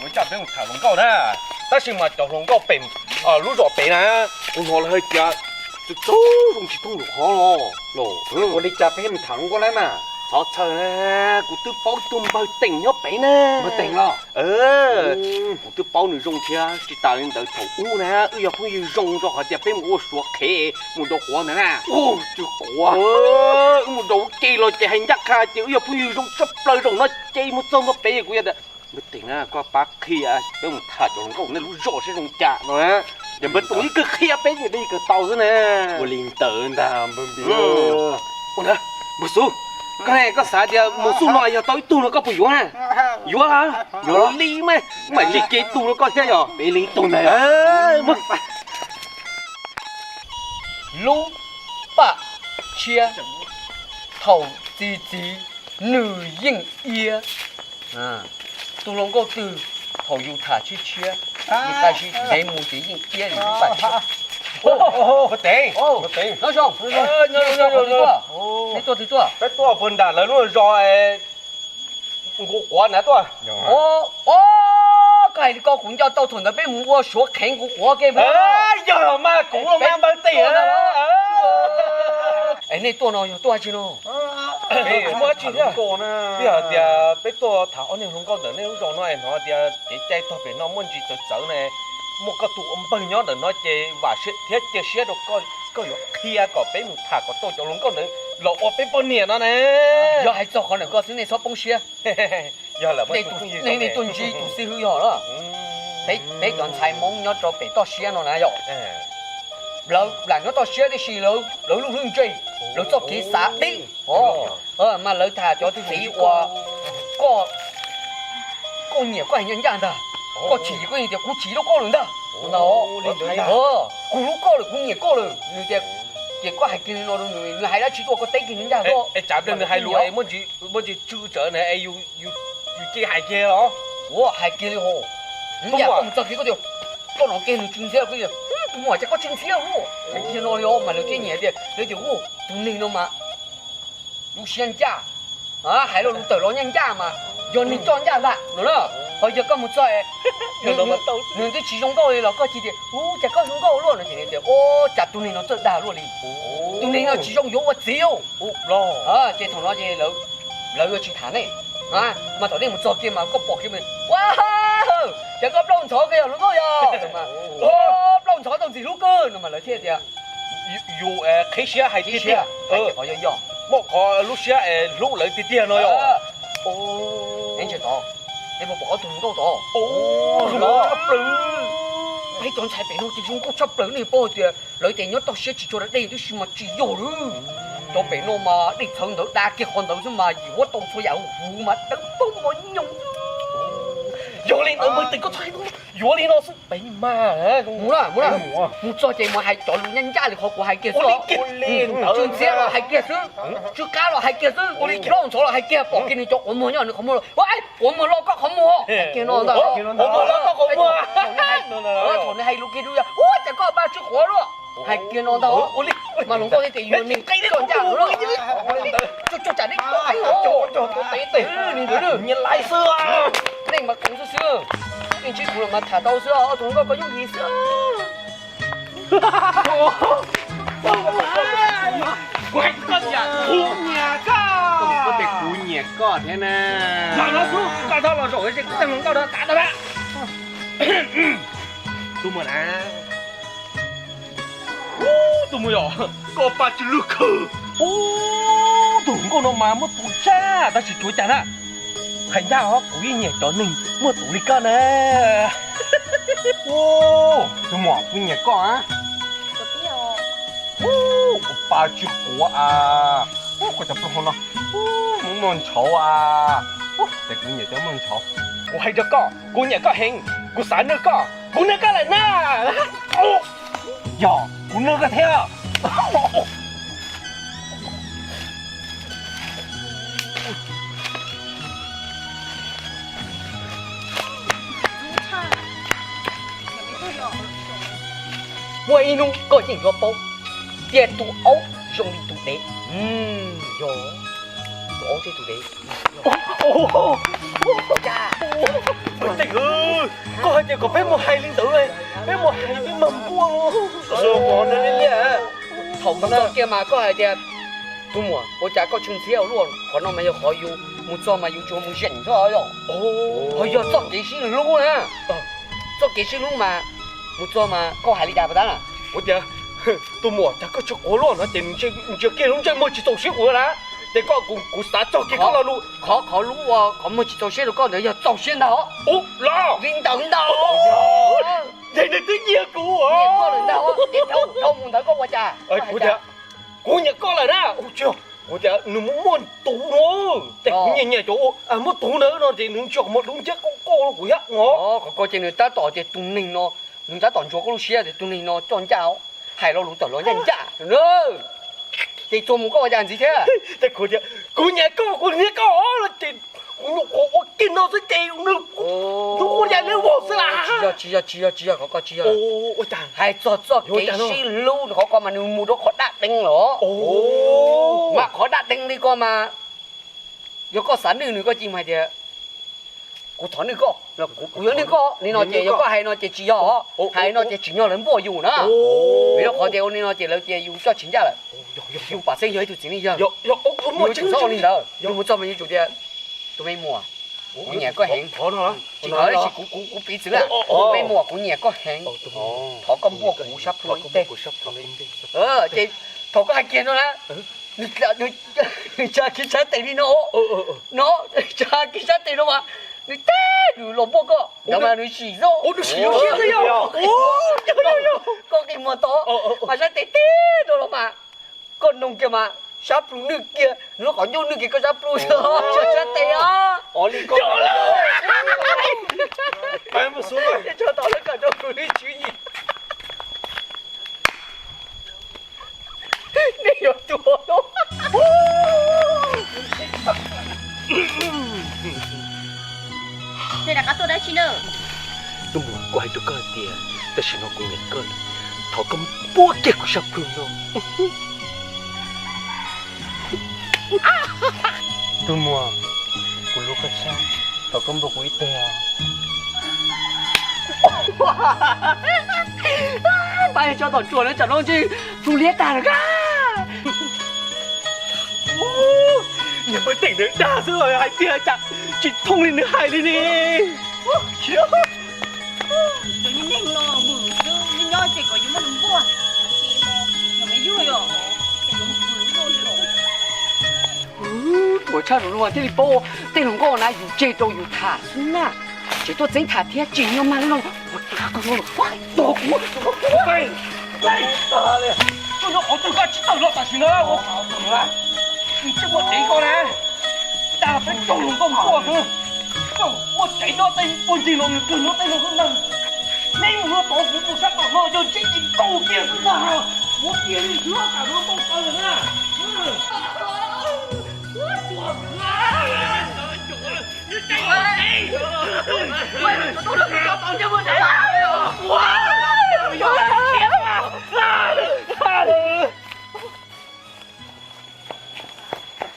Tsam peb mus tham hluas nkauj na, tab sis mas cov hluas nkauj pem lub zos pem na, kuv hnov lawv hais tias txawv txawv zoo tsis thooj lus qhov los. Ua li cas peb mus tham hluas nkauj na mas? Txhob txhawj na, kuv twb paub ib tug npawg Teem nyob pem na. Npawg Teem los? Kuv twb paub nws zoo thiab. Tsis tas li ntawd thaum ub na wb yog phooj ywg zoo rau qhov tias peb mus ua Suav qhev mus rau Quav ntawd na. Tsis Quav, wb mus rau ub ces los ces hais ncaj qha ces wb yog phooj ywg zoo tshaj plaws. Zaum no ces mus txog ntua pem kuv yog tias npawg Teem na, koj pab qhia peb mus tham cov hluas nkauj nej lub zos seb zoo cas no na. Ces npawg Teem yeej kawg qhia peb ces peb yeej kawg tau xwb na. Ua li ntawd ntag npawg Npis. Ua ntawd npawg Xub, koj ne koj xav tias mus xub no yog tau ib tug no koj puas yuav na? Yuav a? Yuav li mas, mam li kev tus rau koj thiab yog peb li tus ntag. Lub paj tshiab thaum txi txiv nws yeej iab. Tus hluas nkauj twg thaum yus tham tshiab tshiab, yus qa sib dev mus ces yeej iab li lub paj tshiab. Npawg Teem, npawg Teem, nyob zoo, nyob zoo, nyob zoo, nyob zoo, nyob zoo. Nej tuaj twg tuaj? Peb tuaj puag nram lawv lub zos nqus quav na tuaj. Os, koj hais li ko kuv nco tau thaum ntawd peb mus ua Suav qhev nqus quav ke. Yog los mas kuv los mas npawg Teem. Es nej tuaj no yog tuaj dab tsi no? Tsis muaj dab tsi thiab. Twb yog tias peb tuaj tham ob niag hluas nkauj ntawm nej lub zos no es hnov tias kev cai tog pem no muaj ntsis txawv txawv ne, muaj koj tus ua npawg nyob ntawm no ces vam thiab cia siab rau koj, koj yuav qhia kom peb mus tham kom tau cov hluas nkauj ntawd los ua peb poj niam no na. Yog hais txog qhov ntawm koj xwb nej txhob poob siab. Nej tuaj ntsib tus xib hwb yog lawm. Peb cov ntxhais Hmoob nyob rau pem toj siab no na yom, lawv lam nyob toj siab tiam sis lawv lub hlwb ntse, lawv txoj kev xav deb. Mas lawv tham cov txiv uas koj, koj nyiam koj hais ncaj ncaj ntag, koj chim koj yeej tias kuv chim rau koj lawm ntag. Kuv hlub koj lawm, kuv nyiam koj lawm, nws tias, ces koj hais kiag li no rau nws, nws hais dab tsi tuaj koj teb kiag ncaj ncaj tuaj. Tsam nws hais lus muaj ntsis tsw tsawv na es yus cia hais kiag los? Ua hais kiag li hos. Ib yam koj mus txog kiag koj tias, koj hnov kiag nws tsw ntxhiab, koj tias, tus muam cas koj tsw ntxhiab ua, hais kiag no li os mas lawv thiaj nyiam tias, lawv tias, tus neeg no mas lub siab ncaj, hais lo lus tawm los ncaj ncaj mas yog neeg coj ncaj ntag no na. Ho yog koj mus txog nws twb tsis zoo nkauj li los koj cia tias, ub, cas koj zoo nkauj luaj no ces tias, ub, cas tus neeg no txawj dag luaj li, tus neeg no tsis zoo yuav ua txiv. Ces thaum no ces lawv yuav tsis tham nej. Mas thaum nej mus txog kiag mas koj pom kiag, ua, cas koj plaub ntxhov kawg yog hluas nkauj yog, plaub ntxhov tau ntxim hlub kawg no mas lawv thiaj tias, yus qhib siab hais tiag tiag, qhov yog yog, muaj qhov lub siab es hlub lawv tiag tiag no yog. Tod, nej puas pom ob tug hluas nkauj tod? Peb cov ntxhais pem no ces zoo nkauj tshaj plaws, nej paub tias lawv tias nyob toj siab tsis tshua da dej tib si mas tsis yog lawm. Cov pem no mas dej txhawv ntawd da kiag qhov ntawd xwb mas yim huab tau txhua yam huv huv mas dawb paug mos nyoos. Yog li ntawd npawg Teem koj txhob hais, yuav li no xwb peb mas mus na, mus na, mus txog ces mus hais cov lus ncaj ncaj li qhov kuv hais kiag xwb. Tsw ntxhiab los hais kiag xwb, tsw qab los hais kiag xwb, plaub ntxhov los hais kiag, pom kiag nws cov quav muag nyob nws qhov muag los, quav muag lo koj qhov muag, hais kiag no ntag. Thaum nws hais lus kiag rau yog ua cas koj pab tsw quav luaj, hais kiag no ntag. Mas hluas nkauj thiaj tias yog neeg coj ncaj lawm. Tsuag tsuag tsam nej, nej mas qoos xwb xwb, nej ntsib kuv los mas tham tau xwb, ob tug hluas nkauj koj yooj yim xwb. Kuv hais koj tias kuv nyiam koj. Koj tias kuv nyiam koj thiab na. Zaum no xwb koj txhob los zaum ces kuv tej hluas nkauj no tav tau na. Tus muam na, tus muam yog koj pab tsw lwj kawg. Tus hluas nkauj no mas muaj tus tshaj tab sis tsuav cas na. Hais ncaj os, kuv yeej nyiam cov neeg muaj tus li koj na. Tus muam, kuv nyiam koj a. Ua pa tsw quav a. Koj cov plaub hau no muaj ntshav a. Ces kuv nyiam cov muaj ntshav. Kuv hais rau koj, kuv nyiam koj heev, kuv xav nrog koj, kuv nrog koj lawm na. Yog, kuv nrog koj thiab. Muaj ib hnub koj yeej yuav paub, tias tus aub zoo li tus dev. Yog. Ob tug dev. Koj hais tias kom peb mus hais li ntawd, peb mus hais peb mag npuaj los qhov no li. Thaum mus txog kiag mas koj hais tias, tus muam, ua cas koj tsw ntxhiab ua luaj? Qhov no mas yog qhov yus mus txog mas yus tsuas mus zeem xwb os. Ho yog txoj kev sib hlub na. Txoj kev sib hlub mas mus txog mas koj hais li cas puas tab? Kuv tias, tus muam, cas koj tsw quav luaj no ces nws ntsia kiag lub ntsej muag tsis txaus siab kuv na. Ces koj, kuv xav txog kiag koj lo lus. Qhov, qhov lub ua qhov muag tsis txaus siab rau koj ntawd yog txaus siab ntag. Ub los li ntawd ntag. Ces nws twb nyiag kuv. Nyiag koj lawm ntag. Ces dhau mus ntawd koj ua cas? Kuv tias, kuv nyiam koj lawm na. Kuv tias nws muaj muaj tus no, ces kuv nyiam nyiam cov muaj tus ntawd no ces nws ntsia qhov muag dub nciab koj koj kuv thiab no. Qhov ko ces nws tab tom tias tus neeg no, nws tab tom ntsuas koj lub siab tias tus neeg no coj ncaj, hais lo lus tawm los ncaj ncaj. Ces txuas mus koj ua cas ntxiv thiab? Ces kuv tias, kuv nyiam koj, kuv nyiam koj los ces kuv nyuam qhuav ua kiag no xwb ces nws ua cas nws vau xwb las. Tsis yog, tsis yog, tsis yog, tsis yog, qhov ko tsis yog. Hais txog txoj kev sib hlub qhov ko mas nws mus rau qhov daj dees lawm. Mas qhov daj dees li ko mas yog koj xav nwj nws koj cia li hais tias, kuv thov nwj koj, kuv yuav nwj koj li no ces yog koj hais no ces tsis yog, hais no ces tsim nyog lawv npuaj yus na. Vim rau qhov tias ua li no ces lawv tias yus coj tsis ncaj lawm. Yus pam xeeb yog ib tug txiv neej yawg, yus tsis txhob ua li ntawd. Yus mus txog mas yus tsum tias, tus me muam, kuv nyiam koj heev. Tsis thov tab sis kuv, kuv piv txwv na. Tus me muam, kuv nyiam koj heev. Thov koj npuaj kuv sab plhu ib teg. Ces thaum koj hais kiag no na, nws tsa kiag sab tes li no, no, tsa kiag sab tes no mas nws teb nws los npuaj koj, ntawd mas nws sim xwb. Koj qi muag tod mas sab tes teb no los mas koj noog kiag mas sab plhu nwj kiag, nws lub qhov ncauj nwj kiag koj sab plhu, sab tes os. Tso tau lawv kom rau kuv lub tswv yim. Nej yuav tuag los? Nej rov qab tuaj dab tsi na? Tus muam, kuv hais rau koj hais tias tam sim no kuv nyiam koj lawm, thov koj npuaj kiag kuv sab plhu no. Tus muam, kuv hlub koj tshaj, thov koj npuaj kuv ib teg os. Pab yog tso tom tsuas na, tsam no ntshe plhu liab tag lawm. Nws pab teem nws dag xwb hais tiag cas tsis thooj li nws hais li ne. Cov neeg los vwm xwb, nyob nyob ces kom yus muab nws npuaj, nws me yug yom, ces yuav vwm luaj li los. Tuag tshaj lus no thiaj li paub, tej hluas nkauj na yus tseg rau yus tham xwb na, tseem tuaj txeeb tham thiab tsim nyog mag li no. Tos kuv, koj nyob qhov twg koj tsis tawm los tam sim no. Nws tsis muaj dev koj na, dag peb tsoom hluas nkauj npuaj xwb. Koj muaj dev nyob tej puag ncig los nws kawg nyob tej no xwb ntag. Neb mus no tod kuv mus sab tom no yog ntsib ces nkaug kiag xwb ntag. Kuv tias li hlob tam no npau taws na.